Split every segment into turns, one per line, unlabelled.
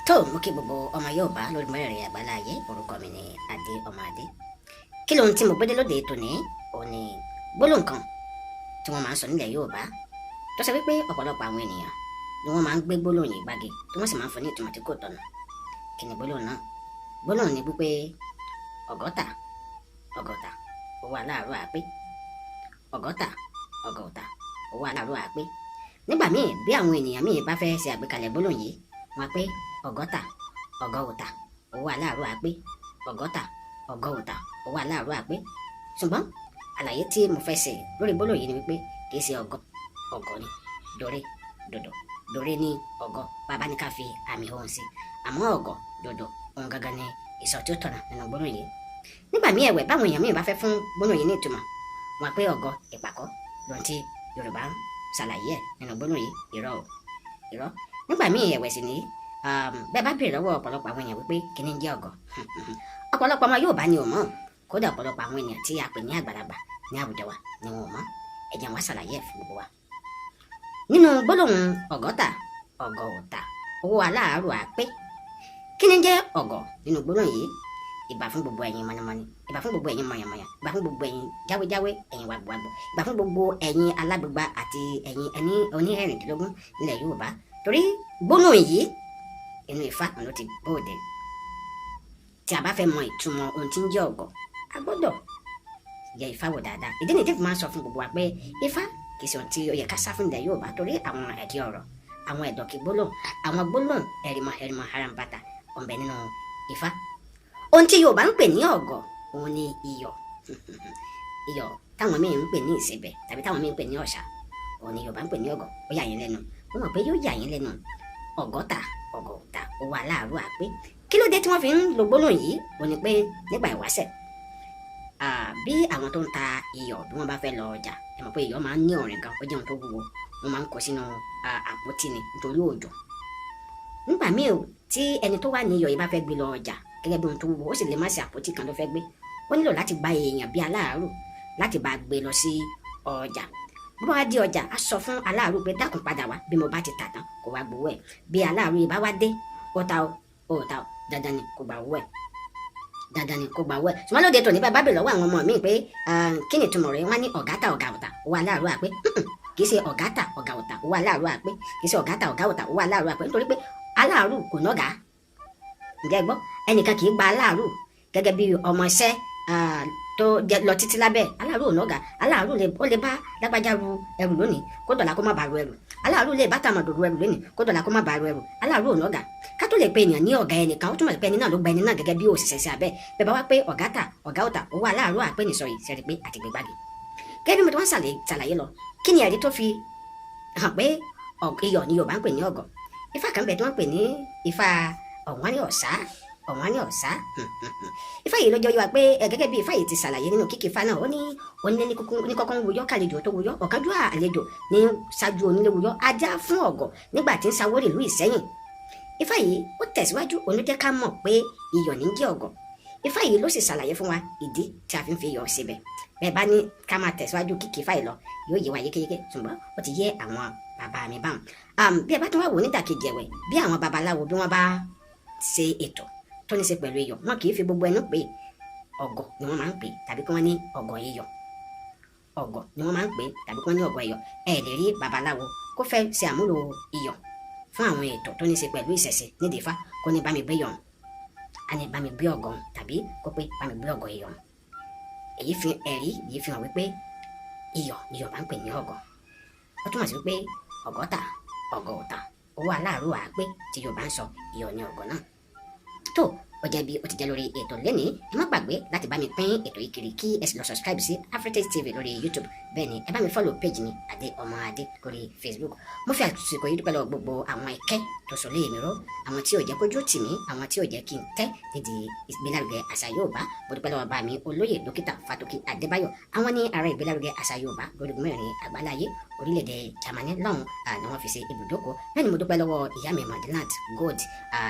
Tó mú kí gbogbo ọmọ Yorùbá lórí mẹ́rẹ̀ẹ̀rin àgbáláyé. Orúkọ mi ni Adé ọmọ Adé. Kí lóhun tí mo gbédé lóde tòní? Òun ni gbólóhùn kan tí wọ́n máa ń sọ nílẹ̀ Yorùbá, tó ṣe wípé ọ̀pọ̀lọpọ̀ àwọn ènìyàn ni wọ́n máa ń gbé gbólóhùn yìí gbági, tí wọ́n sì máa ń fún ní ìtumọ̀ tí kò tọ̀nà. Kí ni gbólóhùn náà? Gbólóhùn ni wípé ọgọ́ta ọgọ́ta owó aláàárọ̀ àpé, ọgọ́ta ọgọ́ta owó aláàárọ̀ àpé. Nígbà míì, bí àwọn ènìyàn míì bá fẹ́ ṣe àgbékalẹ̀ gbólóhùn yìí, wọ́n á pé ọgọ́ta ọgọ́ta owó aláàárọ̀ àpé, ọgọ́ta ọgọ́ta owó aláàárọ̀ àpé. Ṣùgbọ́n àlàyé tí mo fẹ́ ṣe lórí gbólóhùn yìí ni wípé kì í ṣe ọgọ́ ọgọ́ ni dòre dòdò dòre ní ọgọ́ bàbá ní ká fi àmì ohùn sí, àmọ́ ọgọ́ dòdò ohun gangan ni ìsọ̀ tí ó tọ̀nà nínú gbólóhùn yìí. Nígbà míì ẹ̀wẹ̀, báwọn èèyàn míì bá fẹ́ fún gbólóhùn yìí ní ìtumọ̀, wọn pé ọgọ́ ìpàkọ́ lóhun tí Yorùbá ń ṣàlàyé ẹ̀ nínú gbólóhùn yìí. Irọ́ o, irọ́. Nígbà míì ẹ̀wẹ̀ sì ní, bẹ́ẹ̀ bá béèrè lọ́wọ́ ọ̀pọ̀lọpọ̀ àwọn èèyàn wípé kí ni ń jẹ́ ọ̀gọ̀, ọ̀pọ̀lọpọ̀ ọmọ Yorùbá ni ò mọ̀. Kódà ọ̀pọ̀lọpọ̀ àwọn ènìyàn tí a pè ní àgbàlagbà ní àwùjọ wa ni wọn ò mọ̀. Ẹ jẹ́ n wá ṣàlàyé ẹ̀ fún gbogbo wa. Nínú gbólóhùn ọgọ́ta ọgọ́ta owó aláàárọ̀ àpé, kí ni jẹ́ ọ̀gọ̀ nínú gbólóhùn yìí? Ìbà fún gbogbo ẹ̀yin mọ̀nàmọ́ni, ìbà fún gbogbo ẹ̀yin mọ̀yànmọ̀yàn, ìbà fún gbogbo ẹ̀yin jáwéjáwé, ẹ̀yin wàgbọ́wàgbọ́, ìbà fún gbogbo ẹ̀yin alágbègbà àti ẹ̀yin ẹni oníẹ̀rìndínlógún nílẹ̀ Yorùbá. Torí gbólóhùn yìí, inú Ifá ló ti bóde. Tí a bá fẹ́ mọ ìtumọ̀ ohun tí ń jẹ́ ọ̀gọ̀, a gbọ́dọ̀ yẹ Ifá wò dáadáa. Ìdí nìyí tí mo máa ń sọ fún gbogbo wa pé Ifá kì í ṣe ohun tí ó yẹ ká sá fún ilẹ̀ Yorùbá, torí àwọn ẹ̀dí ọ̀rọ̀, àwọn ẹ̀dọ̀kì gbólóhùn, àwọn gbólóhùn ẹ̀rìmọ̀ ẹ̀rìmọ̀ harambata ọ̀nbẹ nínú Ifá. Ohun tí Yorùbá ń pè ní ọ̀gọ̀, òun ni iyọ̀. Iyọ̀ táwọn míì ń pè ní ìsebẹ̀ tàbí táwọn míì ń pè ní ọ̀ṣà, òun ni Yorùbá ń pè ní ọ̀gọ̀. Ó yà yín lẹ́nu, mo mọ̀ pé yóò yà yín lẹ́nu. Ọgọ́ta ọgọ́ta owó aláàárọ̀ àpé, kí ló dé tí wọ́n fi ń lo gbólóhùn yìí? Òun ni pé nígbà ìwáṣẹ̀, bí àwọn tó ń ta iyọ̀, bí wọ́n bá fẹ́ lọ ọjà, ẹ mọ̀ pé iyọ̀ máa ń ní ọ̀rìn gan, ó jẹ́ ohun tó wúwo, wọ́n máa ń kó sínú àpótí ni nítorí òjò. Nígbà míì tí ẹni tó wà ní iyọ̀ yìí bá fẹ́ gbé lọ ọjà gẹ́gẹ́ bí ohun tó wúwo, ó sì lè má ṣe àpótí kan ló fẹ́ gbé, ó nílò láti gba èèyàn bí aláàárù láti bá gbé lọ sí ọjà. Bó bá wá dé ọjà, á sọ fún aláàárù pé dákun, padà wá bí mo bá ti tà tán, kó wá gbowó ẹ̀. Bí aláàárù yìí bá wá dé, ó ta ó, ó ta ó, dandan ni kó gba owó ẹ̀, dandan ni kó gba owó ẹ̀. Ṣùgbọ́n lóde tòní, bá bèèrè lọ́wọ́ àwọn ọmọ mi pé kí ni ìtumọ̀ rẹ̀, wọ́n ní ọ̀gátà ọ̀gá ọ̀tà owó aláàárù àpé. Kì í ṣe ọ̀gátà ọ̀gá ọ̀tà owó aláàárù àpé, kì í ṣe ọ̀gátà ọ̀gá ọ̀tà owó aláàárù àpé, nítorí pé aláàárù kò nọ́gàá. Ǹjẹ́ gbọ́, ẹnìkan kì í gba aláàárù gẹ́gẹ́ bí ọmọ iṣẹ́ tó jẹ lọ títí lábẹ́. Aláàárù ò nọ́gàá. Aláàárù ó lè bá lágbájá ru ẹrù lónìí, kó dọ̀là kó má bàa ru ẹrù. Aláàárù lè bá tàmọ̀dò ru ẹrù lónìí, kó dọ̀là kó má bàa ru ẹrù. Aláàárù ò nọ́gàá. Ká tó lè pe ènìyàn ní ọ̀gá ẹnìkan, ó túmọ̀ sí pé ẹni náà ló gba ẹni náà gẹ́gẹ́ bí òṣìṣẹ́ sí abẹ́. Bẹ́ẹ̀ bá wá pé ọ̀gá tà ọ̀gá ọ̀tà owó aláàárù àpé nìsọ yìí, sẹ́rí pé àti gbégbági. Gẹ́gẹ́ bí mo ti wá ṣàlàyé lọ, kí ni ẹ̀rí tó fi hàn pé iyọ̀ ni Yorùbá ń pè ní ọ̀gọ̀? Ifá kan bẹ̀ tí wọ́n pè ní Ifá ọ̀wọ́n ní ọ̀sá, ọ̀wọ́n ní ọ̀sá. Ifá yìí ló jẹ́ wá pé gẹ́gẹ́ bí Ifá yìí ti ṣàlàyé nínú kíkì Ifá náà, ó ní onílé ní kọ́kọ́ ń wuyọ́ kàlejò tó wuyọ́, ọ̀kánjúwà àlejò ní ṣáájú onílé wuyọ́, ajá fún ọ̀gọ̀ nígbà tí ń sawórì ìlú Ìsẹ́yìn. Ifá yìí ó tẹ̀síwájú, òun ló jẹ́ ká mọ̀ pé iyọ̀ ní jẹ́ ọ̀gọ̀. Ifá yìí ló sì ṣàlàyé fún wa ìdí tí a fi ń fi iyọ̀ síbẹ̀. Bẹ́ẹ̀ bá ní ká máa tẹ̀síwájú kíkì Ifá yìí lọ, yóò yé wa yékéyéké, ṣùgbọ́n ó ti yé àwọn bàbá mi báwọn. Bí ẹ bá tún wá wò nídàkejì ẹ̀wẹ̀, bí àwọn babaláwo bí wọ́n bá ṣe ètò tó ní ṣe pẹ̀lú iyọ̀, wọn kì í fi gbogbo ẹnu pè. Ọ̀gọ̀ ni wọ́n máa ń pè, tàbí kí wọ́n ní ọ̀gọ̀ iyọ̀. Ọ̀gọ̀ ni wọ́n máa ń pè, tàbí kí wọ́n ní ọ̀gọ̀ iyọ̀. Ẹ lè rí babaláwo kó fẹ́ ṣe àmúlò iyọ̀ fún àwọn ètò tó ní ṣe pẹ̀lú ìṣẹ̀ṣe nídìí Ifá, kó ní bá mi gbé yọ̀, á ní bá mi gbé ọ̀gọ̀, tàbí kó pé bá mi gbé ọ̀gọ̀ iyọ̀. Èyí fi ẹ̀rí yìí fi hàn wípé iyọ̀ ni Yorùbá ń pè ní ọ̀gọ̀. Ó túmọ̀ sí wípé ọgọ́ta ọgọ́ta owó aláàrú àpé tí Yorùbá ń sọ, iyọ̀ ní ọ̀gọ̀ náà. Tó ó jẹ́ bí ó ti jẹ́ lórí ètò lẹ́nìí. Ẹ má gbàgbé láti bá mi pín ètò yìí kiri, kí ẹ sì lọ subscribe sí Afritage TV lórí YouTube. Bẹ́ẹ̀ ni ẹ bá mi follow page mi, Adé ọmọ Adé, lórí Facebook. Mo fi àsìkò yìí dúpẹ́ lọ́wọ́ gbogbo àwọn ẹ̀kẹ́ tó sọ léèmí ró, àwọn tí ò jẹ́ kójú tì mí, àwọn tí ò jẹ́ kí n tẹ́ nídìí ìgbélárugẹ àṣà Yorùbá. Mo dúpẹ́ lọ́wọ́ bá mi olóyè Dókítà Fatoki Adébáyọ̀. Àwọn ní ara ìgbélárugẹ àṣà Yorùbá lórí mẹ́rin àgbáláyé, orílẹ̀-èdè Germany lọ́hùn ni wọ́n fi ṣe ibùdókọ̀. Bẹ́ẹ̀ ni mo dúpẹ́ lọ́wọ́ ìyá mi Madinat Gold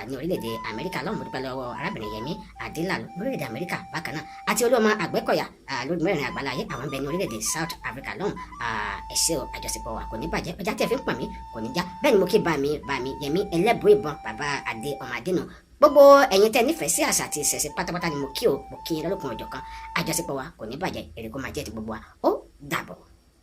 ní orílẹ̀-èdè Amẹ́ríkà lọ́hùn. Mo dúpẹ́ lọ́wọ́ Arábìnrin Yẹmí Adélàlú lórílẹ̀‐èdè Amẹ́ríkà bákan náà, àti Olúọmọ Àgbẹ̀kọ̀yà lórí mẹ́rin àgbáláyé, àwọn bẹ ní orílẹ̀‐èdè South Africa lọ́hùn. Ẹ ṣé o, àjọṣepọ̀ wa kò ní bàjẹ́, ọjà tí ẹ fi ń pọ̀n mí kò ní já. Bẹ́ẹ̀ ni mo kí bá mi bá mi Yẹmí Ẹlẹ́bùú Ìbọn, bàbá Adé ọmọ Adé nù. Gbogbo ẹ̀yin tẹ́ nífẹ̀ẹ́ sí àṣà àti ìṣẹ̀ṣe pátápátá ni mo kí o, mo kí yín lọ́lọ́kan ọjọ́ kan. Àjọṣepọ̀ wa kò ní bàjẹ́, èrè kó máa jẹ́ ti gbogbo wa. Ó dàbọ̀.